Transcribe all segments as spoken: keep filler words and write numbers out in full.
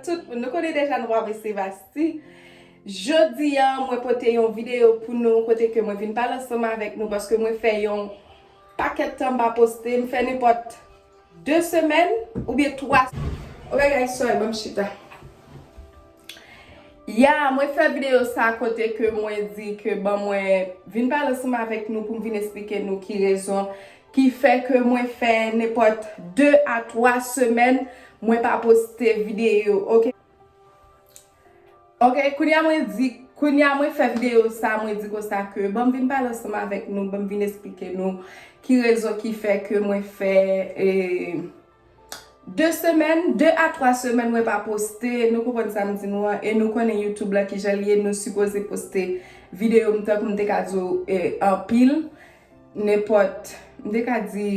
Tout moun, nou konnen deja nou pa mwen Sevasti. Jodi a, mwen pote yon videyo pou nou kote ke mwen vin pale ansanm avèk nou paske mwen fè yon pakèt tan m pa poste, m fè nenpòt de semèn oubyen twa. Ok guys, sorry, ban m chita. Ya, mwen fè videyo sa kote ke mwen di ke ban mwen vin pale ansanm avèk nou pou m vin esplike nou ki rezon ki fè ke mwen fè nenpòt de a twa semèn mwen pa poste videyo, ok? Ok, kounye a mwen di, kounye a mwen fè videyo sa, mwen di konsa ke ban m vin pale ansanm avèk nou, ban m vin esplike nou ki rezon ki fè ke mwen fè, eh, de semèn, de a twa semèn mwen pa poste, nou konprann sa m di nou an, e nou konnen YouTube la kijan l ye, nou sipoze poste videyo m tankou m te ka di w, eh, anpil, nenpòt, m te ka di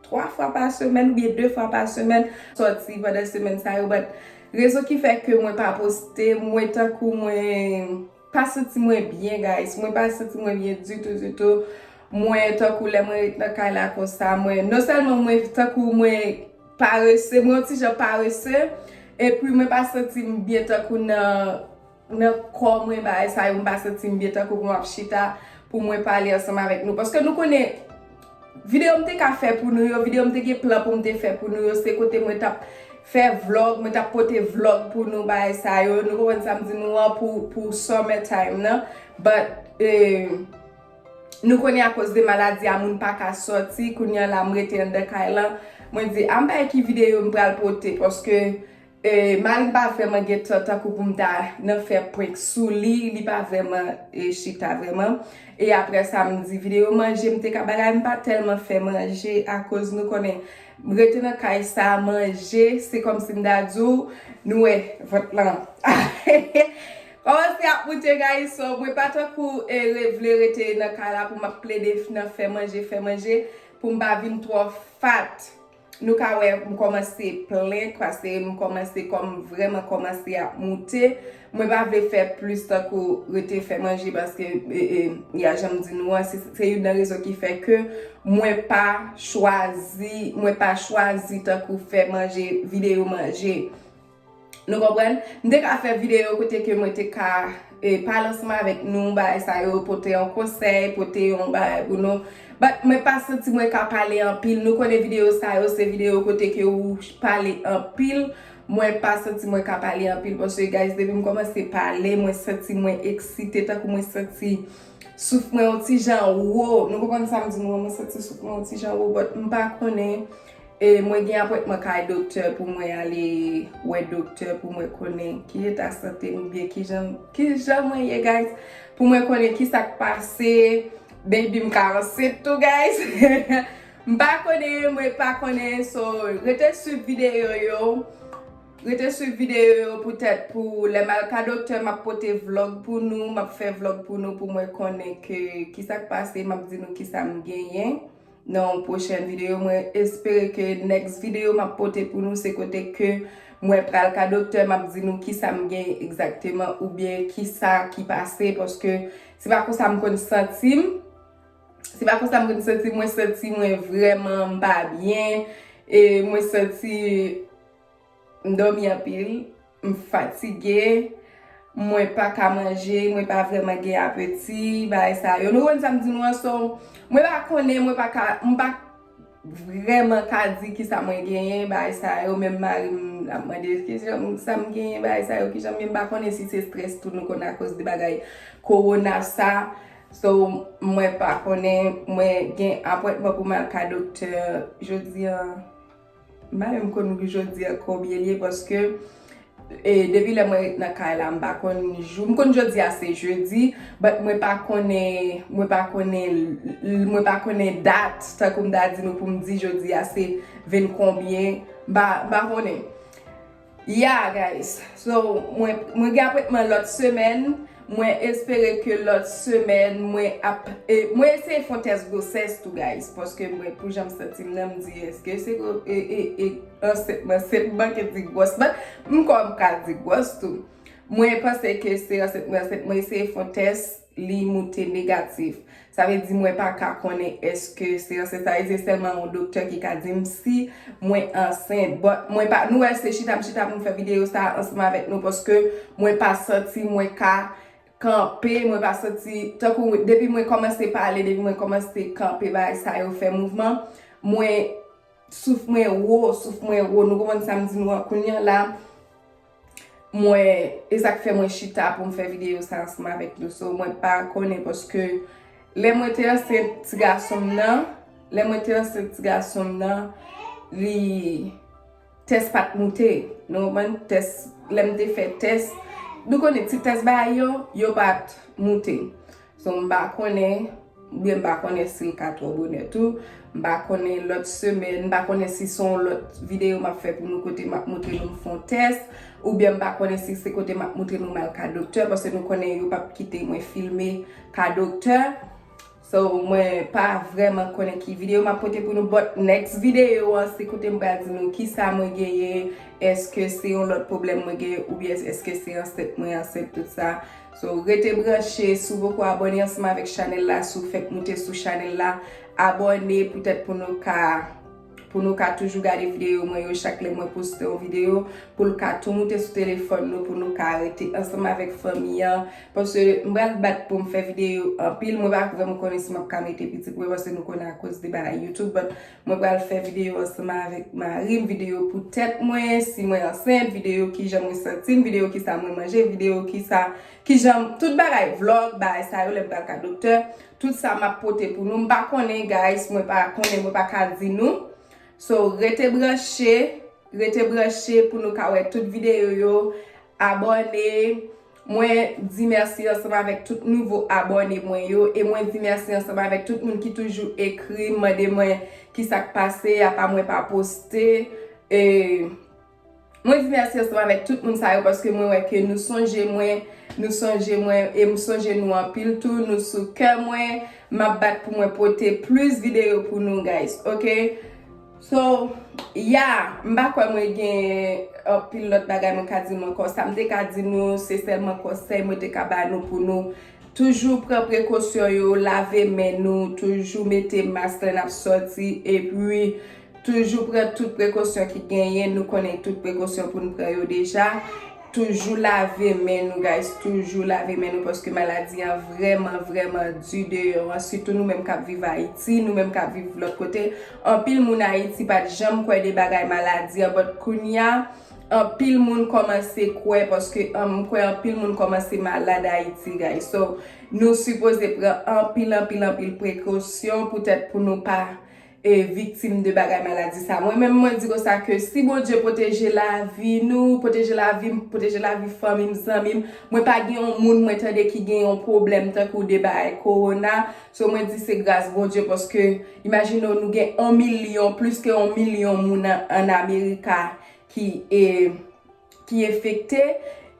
twa fwa pa semèn oubyen de fwa pa semèn, sòti pandan semèn sa yo, but rezon ki fè ke mwen pa poste, mwen tankou mwen pa santi mwen byen, guys. Mwen pa santi mwen byen ditou, ditou. Mwen, tankou lè mwen ret nan kay la konsa, mwen, non sèlman mwen, tankou mwen parese, mwen yon ti jan parese, epi mwen pa santi m byen tankou nan, nan kò mwen, bagay sa yo, m pa santi m byen tankou pou m ap chita, pou mwen pale ansanm avèk nou. Paske nou konnen, videyo m te ka fè pou nou yo, videyo m te gen plan pou m te fè pou nou yo, se kote mwen t ap fè vlog, mwen t ap pote vlog pou nou, bagay sa yo. Nou konprann sa m di nou an pou, pou summer time nan. But, eh, nou konnen akoz de maladi a, moun pa ka sòti. Kounye a la, m rete anndan kay lan. Mwen di, a m pa wè ki videyo m pral pote, paske, eh, mari m pa vrèman gen tan tankou pou m ta nan fè prank sou li. Li pa vrèman, eh, chita vrèman. E apre sa, m di videyo manje, m te ka bagay, m pa tèlman fè manje akoz nou konnen, m rete nan kay sa, manje, se kòmsi m ta di w, nou wè, vant lan. Kòmanse ap moute, guys, so, mwen pa tankou, eh, re-, vle rete nan kay la pou m ap plede f-, nan fè manje, fè manje, pou m pa vin twò fat. Nou ka wè m kòmanse plenk, paske m kòmanse kòm vrèman kòmanse ap moute. Mwen pa vle fè plis tankou rete fè manje, paske, e, e, ya, jan m di nou an, se, se youn nan rezon ki fè ke mwen pa chwazi, mwen pa chwazi tankou fè manje, videyo manje. Nou konprann? M te ka fè videyo kote ke mwen te ka, eh, pale ansanm avèk nou, bagay sa yo, pote yon konsèy, pote yon bagay pou nou. But mwen pa santi mwen ka pale anpil. Nou konnen videyo sa yo, se videyo kote ke ou pale anpil. Mwen pa santi mwen ka pale anpil, paske, guys, depi m kòmanse pale, mwen santi mwen eksite, tankou mwen santi souf mwen yon ti jan wo. Nou konprann sa m di nou an, mwen santi souf mwen yon ti jan wo, but m pa konnen. E mwen gen apwentman kay doktè pou mwen ale wè doktè pou mwen konnen ki eta sante m oubyen ki jan, ki jan mwen ye, guys. Pou mwen konnen ki sa k pase. Baby m ka ansent tou, guys. M pa konnen, mwen pa konnen. So, rete swiv videyo yo. Rete swiv videyo yo poutèt pou lè m al ka doktè, m ap pote vlog pou nou, m ap fè vlog pou nou, pou mwen konnen ke ki sa k pase, m ap di nou ki sa m genyen. Nan yon pwochèn videyo. Mwen espere ke next videyo m ap pote pou nou se kote ke mwen pral ka doktè, m ap di nou kisa m gen egzakteman oubyen kisa ki pase, paske se pa konsa m konn santi m. Se pa konsa m konn santi m. Mwen santi mwen vrèman m pa byen. E mwen santi M dòmi anpil, m fatige, mwen pa ka manje, mwen pa vrèman gen apeti, bagay sa yo. Nou konn sa m di nou an, so, mwen pa konnen, mwen pa ka, m pa vrèman ka di kisa mwen genyen, bagay sa yo. Menm mari m ap mande kijan sa m genyen, bagay sa yo, kijan m ye, m pa konnen si se strès tou nou konn akoz de bagay kowona sa. So, mwen pa konnen, mwen gen apwentman pou m al ka doktè jodi an. M pa menm konn jodi a konbyen l ye, paske, e, depi lè mwen ret nan kay la, m pa konn jou. M konn jodi a se jedi, but mwen pa konnen, mwen pa konnen, mwen pa konnen dat, tankou m ta di nou pou m di jodi a se ven konbyen, m pa, m pa konnen. Yeah, guys. So, mwen, mwen gen apwentman lòt semèn. Mwen espere ke lòt semèn, mwen ap, e, mwen eseye fè yon tès gwosès tou, guys. Paske mwen, pou jan m santi m nan, m di, èske se gwo-, e, e, e, ansent mwen, ansent mwen ki di gwòs, but m kwè m ka di gwòs tou. Mwen panse ke se ansent mwen, ansent mwen eseye fè yon tès, li moute negatif. Sa vle di mwen pa ka konnen èske se ansent. Sa vle di se sèlman yon doktè ki ka di m si mwen ansent. But mwen pa, nou wè se chita m chita pou m fè videyo sa ansanm avèk nou paske mwen pa santi mwen ka kanpe, mwen pa santi, tankou depi mwen kòmanse pale, depi mwen kòmanse kanpe bagay sa yo fè mouvman, mwen souf mwen wo, souf mwen wo, nou konprann sa m di nou an kounye a la. Mwen, e sa k fè mwen chita pou m fè videyo sa ansanm avèk nou. So, mwen pa konnen paske lè mwen te ansent ti gason m nan, lè mwen te ansent ti gason m nan, li tès pa t moute. Nou konprann? Tès, lè m te fè tès, nou konnen ti tès bagay yo, yo pa t moute. So, m pa konnen, oubyen m pa konnen si l ka twò bonè tou. M pa konnen lòt semèn, m pa konnen si se yon lòt videyo m ap fè pou nou kote m ap montre nou m fè yon tès, oubyen m pa konnen si se kote m ap montre nou m al ka doktè, paske nou konnen yo p ap kite mwen filme ka doktè. So, mwen pa vrèman konnen ki videyo m ap pote pou nou, but next videyo an, se kote m pral di nou kisa mwen genyen, èske se yon lòt pwoblèm mwen genyen, oubyen èske se ansent mwen ansent, tout sa. So, rete branche, si w poko abòne ansanm avèk chanèl la, si w fèk moute sou chanèl la, abòne poutèt pou nou ka, pou nou ka toujou gade videyo mwen yo chak lè mwen poste yon videyo, pou l ka tou moute sou telefòn nou, pou nou ka rete ansanm avèk fanmi an. Paske m pral bat pou m fè videyo anpil, mwen pa vrèman konnen si m ap ka mete pitit mwen, paske nou konnen akoz de bagay YouTube, but mwen pral fè videyo ansanm avèk mari m, videyo pou tèt mwen, si mwen ansent, videyo kijan mwen santi m, videyo kisa mwen manje, videyo kisa, kijan, tout bagay, vlog, bagay sa yo, lè m pral ka doktè, tout sa m ap pote pou nou. M pa konnen, guys, mwen pa konnen, mwen pa ka di nou. So, rete branche, rete branche pou nou ka wè tout videyo yo. Abòne. Mwen di mèsi ansanm avèk tout nouvo abòne mwen yo. E mwen di mèsi ansanm avèk tout moun ki toujou ekri m, mande mwen kisa k pase, apa mwen pa poste. E mwen di mèsi ansanm avèk tout moun sa yo paske mwen wè ke nou sonje mwen, nou sonje mwen, e m sonje nou anpil tou, nou sou kè mwen. M ap bat pou mwen pote plis videyo pou nou, guys, ok? So, yeah, m pa kwè mwen gen anpil lòt bagay mwen ka di nou ankò. Sa m te ka di nou, se sèlman konsèy mwen te ka ba nou pou nou toujou pran prekosyon yo, lave men nou, toujou mete mask lè n ap sòti, epi toujou pran tout prekosyon ki genyen. Nou konnen tout prekosyon pou n pran yo deja. Toujou lave men nou, guys. Toujou lave men nou, paske maladi an vrèman, vrèman di deyò an. Sitou nou menm k ap viv Ayiti, nou menm k ap viv lòt kote. Anpil moun Ayiti pa t janm kwè de bagay maladi an, but kounye a, anpil moun kòmanse kwè, paske, um, m kwè anpil moun kòmanse malad Ayiti, guys. So, nou sipoze pran anpil, anpil, anpil prekosyon poutèt pou nou pa e viktim de bagay maladi sa. Mwen menm, mwen di konsa ke si Bondye pwoteje lavi nou, pwoteje lavi m, pwoteje lavi fanmi m, zanmi m, mwen pa gen yon moun mwen tande ki gen yon pwoblèm tankou de bagay kowona. So, mwen di se gras Bondye, paske imajine w, nou gen yon milyon, plis ke yon milyon moun an, an Amerika ki, e, ki enfekte,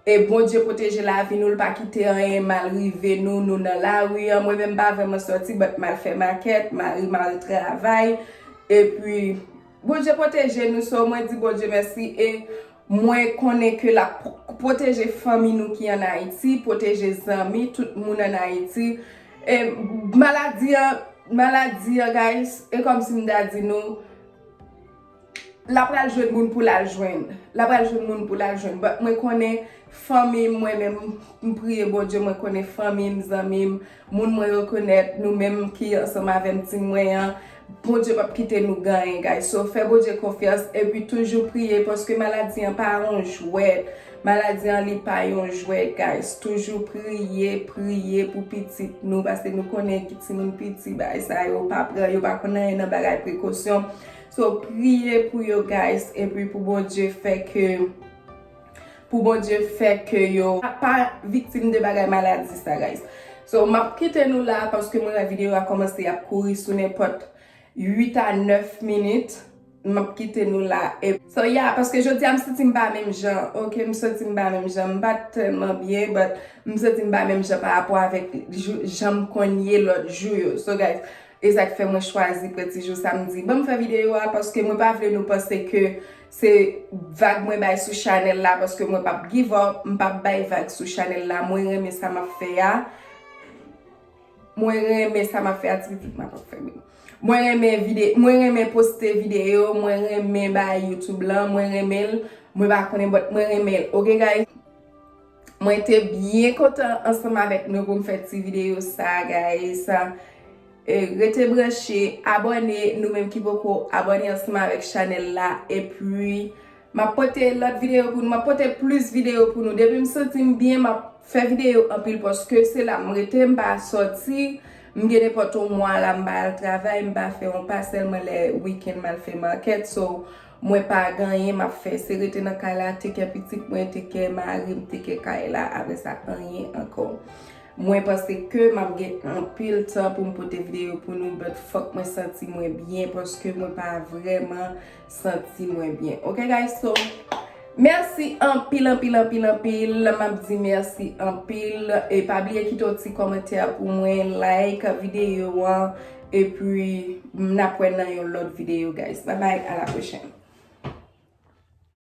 e Bondye pwoteje lavi nou, l pa kite anyen mal rive nou, nou nan lari an. Mwen menm m pa vrèman sòti, but m al fè makèt, mari m al travay, epi Bondye pwoteje nou, so mwen di Bondye mèsi, e mwen konnen ke l ap pwoteje fanmi nou ki an Ayiti, pwoteje zanmi, tout moun an Ayiti. E maladi an, maladi an, guys, e kòmsi m ta di nou, l ap pral jwenn moun pou l al jwenn. L ap pral jwenn moun pou l al jwenn. But mwen konnen fanmi m, mwen menm, m priye Bondye, mwen konnen fanmi m, zanmi m, moun mwen rekonèt, nou menm ki ansanm avè m, tim mwen an, Bondye p ap kite nou gen anyen, guys. So, fè Bondye konfyans, epi toujou priye, paske maladi an pa yon jwèt. Maladi an, li pa yon jwèt, guys. Toujou priye, priye pou pitit nou, paske nou konnen ki timoun piti, bagay sa yo pa pran, yo pa konn anyen nan bagay prekosyon. So, priye pou yo, guys, epi pou Bondye fè ke, pou Bondye fè ke yo pa viktim de bagay maladi sa, guys. So, m ap kite nou la, paske mwen wè videyo a kòmanse ap kouri sou nenpòt uit a nèf minit. M ap kite nou la. E, so, yeah, paske jodi a m santi m pa menm jan, ok? M santi m pa menm jan. M pa t tèlman byen, but m santi m pa menm jan pa rapò avèk jou, jan m konn ye lòt jou yo. So, guys, e sa k fè mwen chwazi pran ti jou samdi. Ban m fè videyo a, paske mwen pa vle nou panse ke se vag mwen bay sou chanèl la, paske mwen p ap give up, m p ap bay vag sou chanèl la. Mwen renmen sa m ap fè a. Mwen renmen sa m ap fè a, ti pitit m ap fè wi. Mwen renmen vide, mwen renmen poste videyo, mwen renmen bay YouTube lan, mwen renmen l, mwen pa konnen but mwen renmen l. Ok guys, mwen te byen kontan ansanm avèk nou pou m fè ti videyo sa guys. E, rete branche, abòne, nou menm ki poko abòne ansanm avèk chanèl la, epi m ap pote lòt videyo pou nou, m ap pote plis videyo pou nou. Depi m santi m byen, m ap fè videyo anpil paske se la m rete, m pa sòti, m gen nenpòt yon mwa la, m pa al travay, m pa fè yon pa sèlman lè wikenn m al fè makèt, so mwen pa gen anyen m ap fè, se rete nan kay la, teke pitit mwen, teke mari m, teke kay la, apre sa anyen ankò. Mwen panse ke m ap gen anpil tan pou m pote videyo pou nou, but fòk mwen santi mwen byen paske mwen pa vrèman santi mwen byen. Ok guys, so mèsi anpil, anpil, anpil, anpil. M ap di mèsi anpil. E pa bliye kite yon ti kòmantè pou mwen, like videyo an. Epi n ap wè nan yon lòt videyo guys. Bye bye, à la prochaine.